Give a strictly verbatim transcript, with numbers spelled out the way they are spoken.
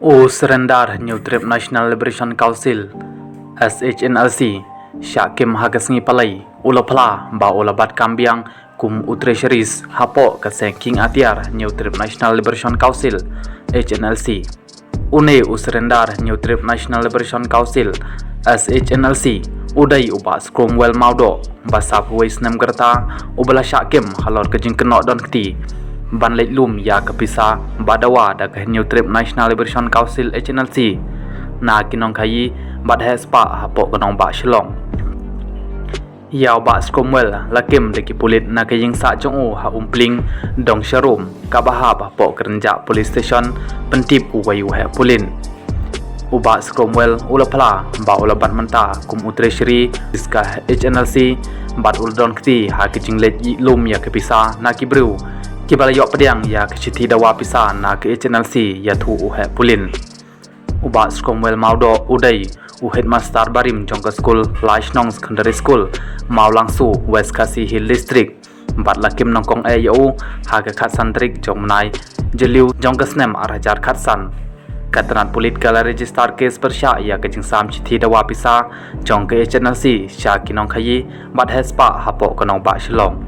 U surrender Hynñiewtrep National Liberation Council, S H N L C, shah kim ha ka sngi Palei, u la phla ba u la bat kam biang kum u treasuries hapoh ka seng kieng atiar Hynñiewtrep National Liberation Council, H N L C. Une u surrender Hynñiewtrep National Liberation Council, S H N L C, u dei u Bah Scromwell Mawdoh, ba sawphew wei snem ka rta, u ba la shah kim halor ka jingkynnoh don kti ban leit lum ïa ka pisa ba dawa da ka Hynñiewtrep National Liberation Council, H N L C, na ki nongkhaïi bad heh spah hapoh ka nongbah Shillong. Ïa u Bah Scromwell la kim da ki pulit na ka ïing sah jong u ha Umpling, Dongsharum, kaba hap hapoh ka Rynjah Police Station, pyntip uwei u heh pulit. U Bah Scromwell u la phla ba u la bat mynta kum u treasury ka H N L C, bad u la don kti ha ka jingleit ïeh lum ïa ka pisa na ki briew kiba la ïoh pdiang ïa ka shithi dawa pisa na ka H N L C ïathuh u heh pulit. U Bah Scromwell Mawdoh u dei u headmaster barim jong ka skul Laishnong Secondary School, Mawlangsu, West Khasi Hills District, bad la kim nyngkong eh ïa u ha ka khatsan tarik jong u bnai Jylliew jong ka snem ar hajar khatsan. Ka tnat pulit ka la register case pyrshah ïa ka jingsam shithi dawa pisa jong ka H N L C sha ki nongkhaïi bad heh spah hapoh ka nongbah Shillong.